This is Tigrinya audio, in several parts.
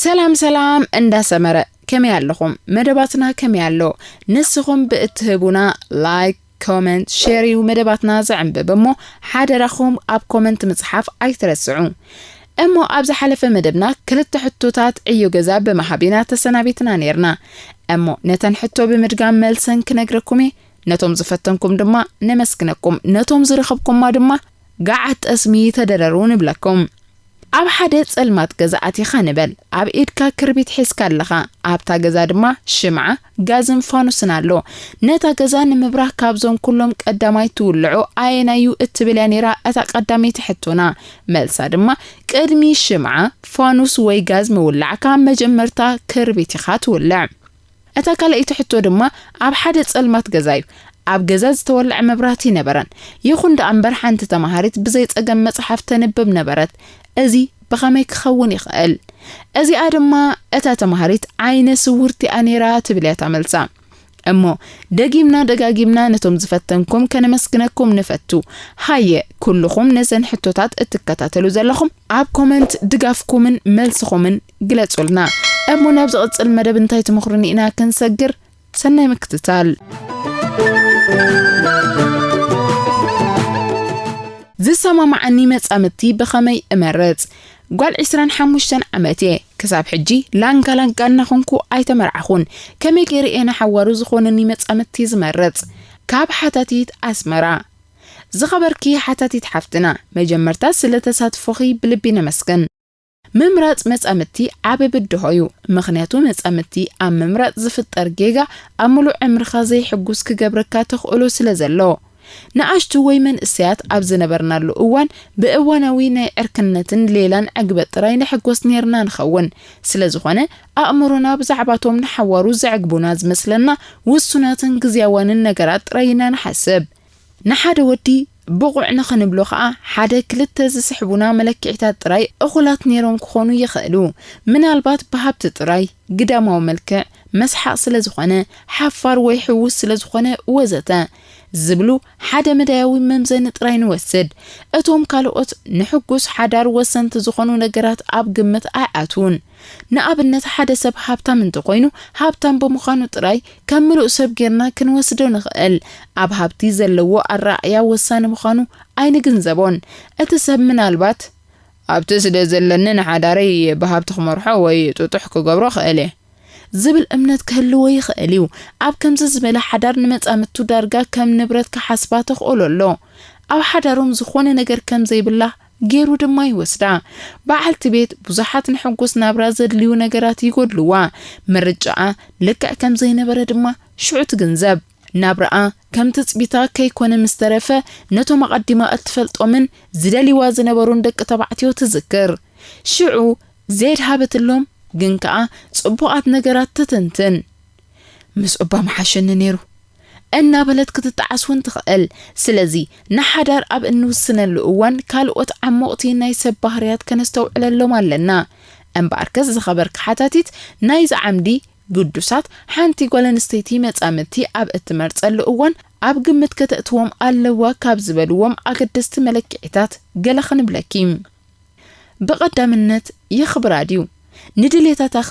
ሰላም ሰላም እንዳ ሰመረ፣ ከመይ ኣለኹም? መደባትና ከመይ ኣሎ? ንስኹም ብእትህቡና ላይክ፣ ኮመንት፣ ሼር እዩ መደባትና ዘዕንብብ እሞ፣ ሓደራኹም ኣብ ኮመንት ምጽሓፍ ኣይትረስዑ። እሞ ኣብ ዝሓለፈ መደብና ክልተ ሕቶታት ዕዮ ገዛ ብምሃብ ኢና ተሰናቢትና ኔርና። እሞ ነተን ሕቶ ብምድጋም መልሰን ክነግረኩም እየ። ነቶም ዝፈተንኩም ድማ ነመስግነኩም፣ ነቶም ዝረኸብኩማ ድማ ገዓት ጠስሚ ተደረሩ ንብለኩም። ኣብ ሓደ ጸልማት ገዛ ኣቲኻ ንበል። ኣብ ኢድካ ክርቢት ሒዝካ ኣለኻ። ኣብታ ገዛ ድማ ሽምዓ፣ ጋዝን ፋኑስን ኣሎ። ነታ ገዛ ንምብራህ ካብዞም ኩሎም ቀዳማይ ትውልዑ ኣየናይ እዩ እትብል እያ ነይራ እታ ቀዳመይቲ ሕቶና። መልሳ ድማ ቅድሚ ሽምዓ፣ ፋኑስ ወይ ጋዝ ምውላዕካ መጀመርታ ክርቢት ኢኻ ትውልዕ። እታ ካልኣይቲ ሕቶ ድማ ኣብ ሓደ ጸልማት ገዛ እዩ። ኣብ ገዛ ዝተወልዐ መብራህቲ ኣይነበረን። ይኹን ደኣ እምበር ሓንቲ ተማሃሪት ብዘይ ጸገም መጽሓፍ ተንብብ ነበረት። እዚ ብኸመይ ክኸውን ይኽእል? እዚኣ ድማ እታ ተማሃሪት ዓይነ ስውርቲ እያ ነይራ ትብል እያ እታ መልሳ። እሞ ደጊምና ደጋጊምና ነቶም ዝፈተንኩም ከነመስግነኩም ንፈቱ። ሃየ ኩልኹም ነዘን ሕቶታት እትከታተሉ ዘለኹም ኣብ ኮመንት ድጋፍኩምን መልስኹምን ግለጹልና። እሞ ናብ ዝቕጽል መደብ እንታይ ትመኽሩኒ ኢና ክንሰግር? ሰናይ ምክትታል። ዝሰማማዓኒ መጻምድቲ ብኸመይ እመርጽ? ጓል ዕስራን ሓሙሽተን ዓመት እየ። ክሳብ ሕጂ ላንጋ ላንጋ እናኾንኩ ኣይተመርዓኹን። ከመይ ገይረ እየ ንሓዋሩ ዝኾነኒ መጻምድቲ ዝመርጽ? ካብ ሓታቲት ኣስመራ። ዝኸበርኪ ሓታቲት ሓፍትና፣ መጀመርታ ስለ ተሳትፎኺ ብልቢ ነመስግን። ምምራጽ መጻምድቲ ዓቢ ብድሆ እዩ። ምኽንያቱ መጻምድቲ ኣብ ምምራጽ ዝፍጠር ጌጋ ኣብ ምሉእ ዕምርኻ ዘይሕጉስ ክገብረካ ተኽእሎ ስለ ዘሎ። ንኣሽቱ ወይ መንእሰያት ኣብ ዝነበርናሉ እዋን ብእዋናዊ ናይ ዕርክነትን ሌላን ዕግበት ጥራይ ንሕጎስ ኔርና ንኸውን። ስለ ዝኾነ ኣእምሮና ብዛዕባቶም ንሓዋሩ ዘዕግቡና ዝመስለና ውሱናትን ግዝያዋንን ነገራት ጥራይ ኢና ንሓስብ። ንሓደ ወዲ ብቑዕ ንኽንብሎ ኸኣ ሓደ ክልተ ዝስሕቡና መለክዒታት ጥራይ እኹላት ኔሮም ክኾኑ ይኽእሉ። ምናልባት ብሃብቲ ጥራይ፣ ግዳማዊ መልክዕ፣ መስሓቕ ስለ ዝኾነ፣ ሓፋር ወይ ሕዉስ ስለ ዝኾነ ወዘተ ዝብሉ ሓደ መዳያዊ መምዘኒ ጥራይ ንወስድ። እቶም ካልኦት ንሕጉስ ሓዳር ወሰንቲ ዝኾኑ ነገራት ኣብ ግምት ኣይኣትዉን። ንኣብነት ሓደ ሰብ ሃብታም እንተኾይኑ ሃብታም ብምዃኑ ጥራይ ከም ምሉእ ሰብ ጌርና ክንወስዶ ንኽእል። ኣብ ሃብቲ ዘለዎ ኣረኣእያ ወሳኒ ምዃኑ ኣይንግንዘቦን። እቲ ሰብ ምናልባት ኣብቲ ስለ ዘለኒ ንሓዳረይ ብሃብቲ ክመርሖ ወይ ጥጡሕ ክገብሮ ክእል እየ ዝብል እምነት ክህልዎ ይኽእል እዩ። ኣብ ከምዚ ዝበለ ሓዳር ንመጻምድቱ ዳርጋ ከም ንብረት ክሓስባ ተኽእሎ ኣሎ። ኣብ ሓዳሮም ዝኾነ ነገር ከም ዘይብላ ገይሩ ድማ ይወስዳ። በዓልቲ ቤት ብዙሓት ንሕጉስ ናብራ ዘድልዩ ነገራት ይጎድልዋ። ምርጫኣ ልክዕ ከም ዘይነበረ ድማ ሽዑ ትግንዘብ። ናብራኣ ከም ትጽቢታ ከይኮነ ምስ ተረፈ ነቶም ኣቐዲማ እትፈልጦምን ዝደልይዋ ዝነበሩን ደቂ ተባዕትዮ ትዝክር። ሽዑ ዘየድሃበትሎም ግን ከኣ ጽቡቓት ነገራት ትትንትን። ምስ ኦባ ምሓሸኒ ነይሩ እናበለት ክትጠዓስ እውን ትኽእል። ስለዚ ንሓዳር ኣብ እንውስነሉ እዋን ካልኦት ዓሞቕቲ ናይ ሰብ ባህርያት ከነስተውዕለሎም ኣለና። እምበኣርከስ ዝኸበርኪ ሓታቲት ናይዚ ዓምዲ ግዱሳት ሓንቲ ጓል ኣንስተይቲ መጻምድቲ ኣብ እትመርጸሉ እዋን ኣብ ግምት ከተእትዎም ኣለዋ ካብ ዝበልዎም ኣገደስቲ መለክዒታት ገለ ክንብለኪ። ብቐዳምነት የኽብራ ድዩ? ንድሌታታኸ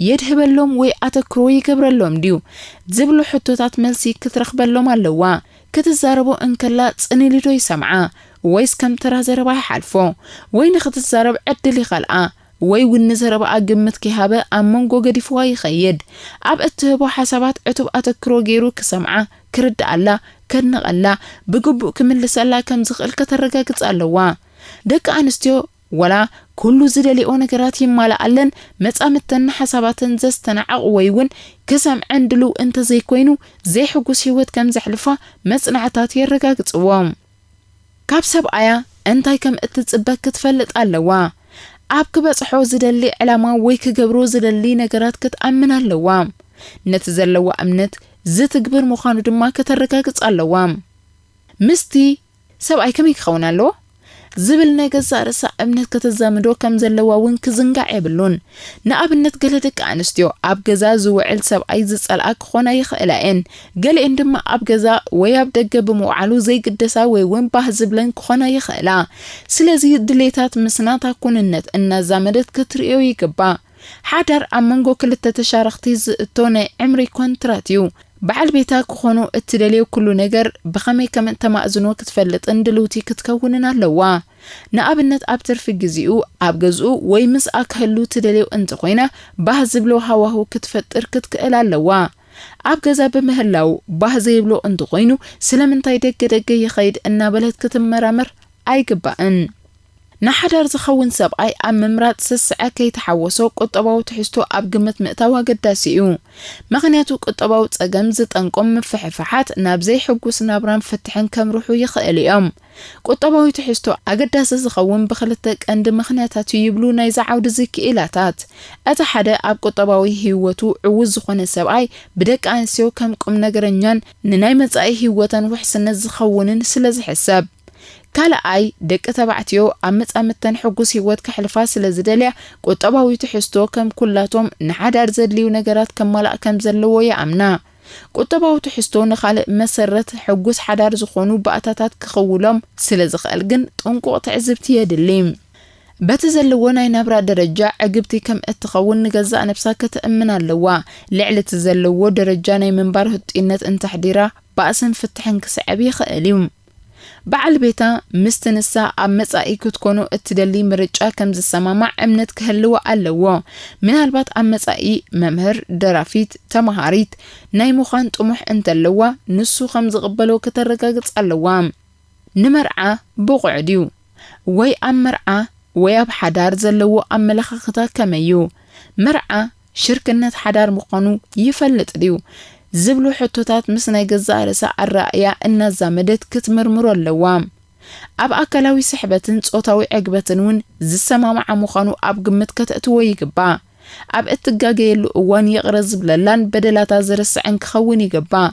የድህበሎም ወይ ኣተክሮ ይገብረሎም ድዩ? ዝብሉ ሕቶታት መልሲ ክትረኽበሎም ኣለዋ። ክትዛረቦ እንከላ ጽን ኢሉ ዶ ይሰምዓ? ወይስ ከም ተራ ዘረባ ይሓልፎ? ወይ ንኽትዛረብ ዕድል ይኸልኣ? ወይ እውን ንዘረባኣ ግምት ከይሃበ ኣብ መንጎ ገዲፍዋ ይኸይድ? ኣብ እትህቦ ሓሳባት ዕቱብ ኣተክሮ ገይሩ ክሰምዓ፣ ክርድኣላ፣ ከድንቐላ፣ ብግቡእ ክምልሰላ ከም ዝኽእል ከተረጋግጽ ኣለዋ። ደቂ ኣንስትዮ ዋላ ኩሉ ዝደልየኦ ነገራት ይማልኣለን፣ መጻምድተን ንሓሳባተን ዘስተናዕቕ ወይ እውን ክሰምዐን ድሉው እንተዘይኮይኑ፣ ዘይሕጉስ ህይወት ከም ዘሕልፋ መጽናዕታት የረጋግጽዎ። ካብ ሰብኣያ እንታይ ከም እትጽበ ክትፈልጥ ኣለዋ። ኣብ ክበጽሖ ዝደሊ ዕላማ ወይ ክገብሮ ዝደሊ ነገራት ክትኣምን ኣለዋ። ነቲ ዘለዋ እምነት ዝትግብር ምዃኑ ድማ ከተረጋግጽ ኣለዋ። ምስቲ ሰብኣይ ከመይ ክኸውን ኣለዎ? ዝብል ናይ ገዛእ ርእሳ እምነት ከተዛምዶ ከም ዘለዋ እውን ክዝንጋዕ የብሉን። ንኣብነት፣ ገለ ደቂ ኣንስትዮ ኣብ ገዛ ዝውዕል ሰብኣይ ዝጸልኣ ክኾና ይኽእላ እየን። ገሊኤን ድማ ኣብ ገዛ ወይ ኣብ ደገ ብምውዓሉ ዘይግደሳ ወይ እውን ባህ ዝብለን ክኾና ይኽእላ። ስለዚ ድሌታት ምስ ናታ ኩንነት እናዛመደት ክትርእዮ ይግባእ። ሓዳር ኣብ መንጎ ክልተ ተሻረኽቲ ዝእቶ ናይ ዕምሪ ኮንትራት እዩ። በዓል ቤታ ክኾኑ እትደልዮ ኩሉ ነገር ብኸመይ ከም እተማእዝኖ ክትፈልጥን ድልውቲ ክትከውንን ኣለዋ። ንኣብነት፣ ኣብ ትርፊ ግዜኡ ኣብ ገዝኡ ወይ ምስኣ ክህሉ ትደልዮ እንተኾይና፣ ባህ ዝብሎ ሃዋህው ክትፈጥር ክትክእል ኣለዋ። ኣብ ገዛ ብምህላው ባህ ዘይብሎ እንተኾይኑ፣ ስለምንታይ ደገ ደገ ይኸይድ እናበለት ክትመራመር ኣይግባእን። ንሓዳር ዝኸውን ሰብኣይ ኣብ ምምራጽ ስስዐ ከይተሓወሶ ቁጠባዊ ትሕዝቶ ኣብ ግምት ምእታው ኣገዳሲ እዩ። ምኽንያቱ ቁጠባዊ ጸገም ዝጠንቆም ምፍሕፋሓት ናብ ዘይሕጉስ ናብራን ፍትሕን ከምርሑ ይኽእል እዮም። ቁጠባዊ ትሕዝቶ ኣገዳሲ ዝኸውን ብኽልተ ቀንዲ ምኽንያታት እዩ ይብሉ ናይዚ ዓውዲ እዚ ክኢላታት። እቲ ሓደ ኣብ ቁጠባዊ ህይወቱ ዕዉት ዝኾነ ሰብኣይ ብደቂ ኣንስትዮ ከም ቁም ነገረኛን ንናይ መጻኢ ህይወተን ውሕስነት ዝኸውንን ስለ ዝሕሰብ። ካልኣይ፣ ደቂ ተባዕትዮ ኣብ መጻምድተን ሕጉስ ህይወት ከሕልፋ ስለ ዝደልያ፣ ቁጠባዊ ትሕዝቶ ከም ኩላቶም ንሓዳር ዘድልዩ ነገራት ከማልኣ ከም ዘለዎ ይኣምና። ቁጠባዊ ትሕዝቶ ንኻልእ መሰረት ሕጉስ ሓዳር ዝኾኑ ባእታታት ክኽውሎም ስለ ዝኽእል ግን ጥንቁቕ ትዕዝብቲ የድሊ። በቲ ዘለዎ ናይ ናብራ ደረጃ ዕግብቲ ከም እትኸውን ንገዛእ ነብሳ ከተእምን ኣለዋ። ልዕሊ እቲ ዘለዎ ደረጃ ናይ ምንባር ህጡይነት እንተሕዲራ፣ ባእስን ፍትሕን ክስዕብ ይኽእል እዩ። በዓል ቤታ ምስቲ ንሳ ኣብ መጻኢ ክትኮኖ እትደሊ ምርጫ ከም ዝሰማማዕ እምነት ክህልዋ ኣለዎ። ምናልባት ኣብ መጻኢ መምህር፣ ደራፊት፣ ተመሃሪት ናይ ምዃን ጥሙሕ እንተለዋ፣ ንሱ ከም ዝቕበሎ ከተረጋግጽ ኣለዋ። ንመርዓ ብቑዕ ድዩ? ወይ ኣብ መርዓ ወይ ኣብ ሓዳር ዘለዎ ኣመለኻኽታ ከመይ እዩ? መርዓ ሽርክነት ሓዳር ምዃኑ ይፈልጥ ድዩ? ዝብሉ ሕቶታት ምስ ናይ ገዛእ ርእሳ ኣረኣእያ እናዛመደት ክትምርምሮ ኣለዋ። ኣብ ኣካላዊ ስሕበትን ጾታዊ ዕግበትን እውን ዝሰማማዓ ምዃኑ ኣብ ግምት ከተእትዎ ይግባእ። ኣብ እትጋገየሉ እዋን ይቕረ ዝብለላን በደላታ ዝርስዕን ክኸውን ይግባእ።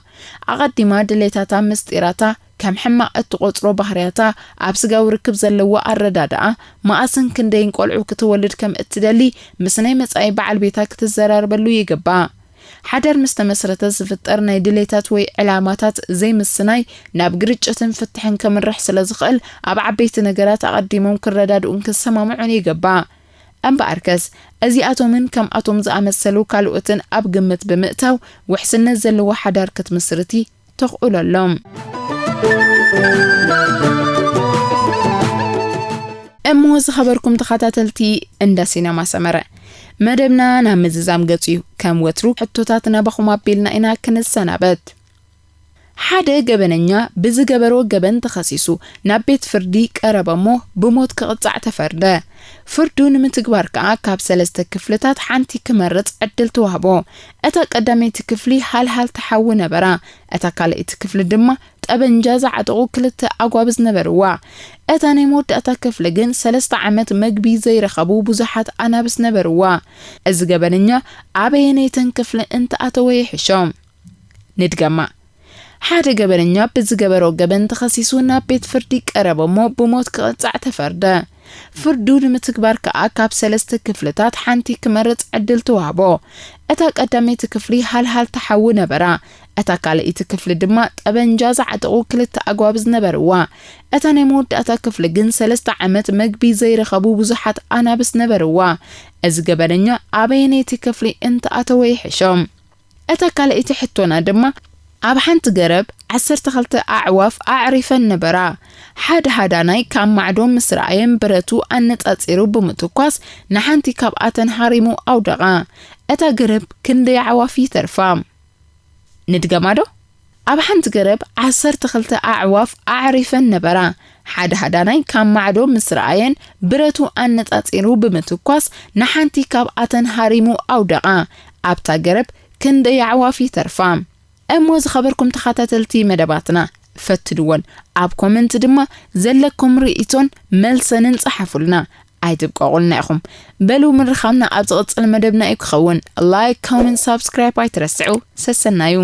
ኣቐዲማ ድሌታታ፣ ምስጢራታ፣ ከም ሕማቕ እትቖጽሮ ባህርያታ፣ ኣብ ስጋዊ ርክብ ዘለዎ ኣረዳድኣ፣ መኣስን ክንደይን ቆልዑ ክትወልድ ከም እትደሊ ምስ ናይ መጻኢ በዓል ቤታ ክትዘራረበሉ ይግባእ። ሓዳር ምስ ተመስረተ ዝፍጠር ናይ ድሌታት ወይ ዕላማታት ዘይምስናይ ናብ ግርጭትን ፍትሕን ከምርሕ ስለ ዝኽእል፣ ኣብ ዓበይቲ ነገራት ኣቐዲሞም ክረዳድኡን ክሰማምዑን ይግባእ። እምበኣርከስ፣ እዚኣቶምን ከምኣቶም ዝኣመሰሉ ካልኦትን ኣብ ግምት ብምእታው፣ ውሕስነት ዘለዎ ሓዳር ክትምስርቲ ተኽእሎ ኣሎ። እሞ ዝኸበርኩም ተኸታተልቲ እንዳ ሲነማ ሰመረ፣ መደብና ናብ ምዝዛም ገጹ እዩ። ከም ወትሩ ሕቶታት ናባኹም ኣቢልና ኢና ክንሰናበት። ሓደ ገበነኛ ብዝገበሮ ገበን ተኸሲሱ ናብ ቤት ፍርዲ ቀረበ እሞ ብሞት ክቕጻዕ ተፈርደ። ፍርዱ ንምትግባር ከኣ ካብ ሰለስተ ክፍልታት ሓንቲ ክመርጽ ዕድል ተዋህቦ። እታ ቀዳመይቲ ክፍሊ ሃልሃልቲ ሓዊ ነበራ። እታ ካልኣይቲ ክፍሊ ድማ ጠበንጃ ዝዓጠቑ ክልተ ኣጓብዝ ነበርዋ። እታ ናይ መወዳእታ ክፍሊ ግን ሰለስተ ዓመት መግቢ ዘይረኸቡ ብዙሓት ኣናብስ ነበርዋ። እዚ ገበነኛ ኣበየነይተን ክፍሊ እንተኣተወ ይሕሾ? ንድገማ። ሓደ ገበነኛ ብዝገበሮ ገበን ተኸሲሱ ናብ ቤት ፍርዲ ቀረበ እሞ ብሞት ክቕጻዕ ተፈርደ። ፍርዱ ንምትግባር ከኣ ካብ ሰለስተ ክፍልታት ሓንቲ ክመርጽ ዕድል ተዋህቦ። እታ ቀዳመይቲ ክፍሊ ሃልሃልቲ ሓዊ ነበራ። እታ ካልኣይቲ ክፍሊ ድማ ጠበንጃ ዝዓጠቑ ክልተ ኣጓብዝ ነበርዋ። እታ ናይ መወዳእታ ክፍሊ ግን ሰለስተ ዓመት መግቢ ዘይረኸቡ ብዙሓት ኣናብስ ነበርዋ። እዚ ገበነኛ ኣበየነይቲ ክፍሊ እንተኣተወ ይሕሾ? እታ ካልኣይቲ ሕቶና ድማ፣ ኣብ ሓንቲ ገረብ ዓሰርተ ክልተ ኣዕዋፍ ኣዕሪፈን ነበራ። ሓደ ሃዳናይ ካብ ማዕዶ ምስ ረኣየን ብረቱ ኣነጻጺሩ ብምትኳስ ንሓንቲ ካብኣተን ሃሪሙ ኣውደቓ። እታ ገረብ ክንደይ ኣዕዋፍ ይተርፋ? ንድገማ ዶ? ኣብ ሓንቲ ገረብ ዓሰርተ ክልተ ኣዕዋፍ ኣዕሪፈን ነበራ። ሓደ ሃዳናይ ካብ ማዕዶ ምስ ረኣየን ብረቱ ኣነጻጺሩ ብምትኳስ ንሓንቲ ካብኣተን ሃሪሙ ኣውደቓ። ኣብታ ገረብ ክንደይ ኣዕዋፍ ይተርፋ? እሞ ዝኸበርኩም ተኸታተልቲ መደባትና፣ ፈትንወን፣ ኣብ ኮመንት ድማ ዘለኩም ርእይቶን መልሰንን ጸሓፉልና። ኣይትብቀቑልና ኢኹም። በሉ፣ ምርኻብና ኣብ ዝቕጽል መደብና እዩ ክኸውን። ላይክ፣ ኮመንት፣ ሳብስክራይብ ኣይትረስዑ። ሰሰናዩ።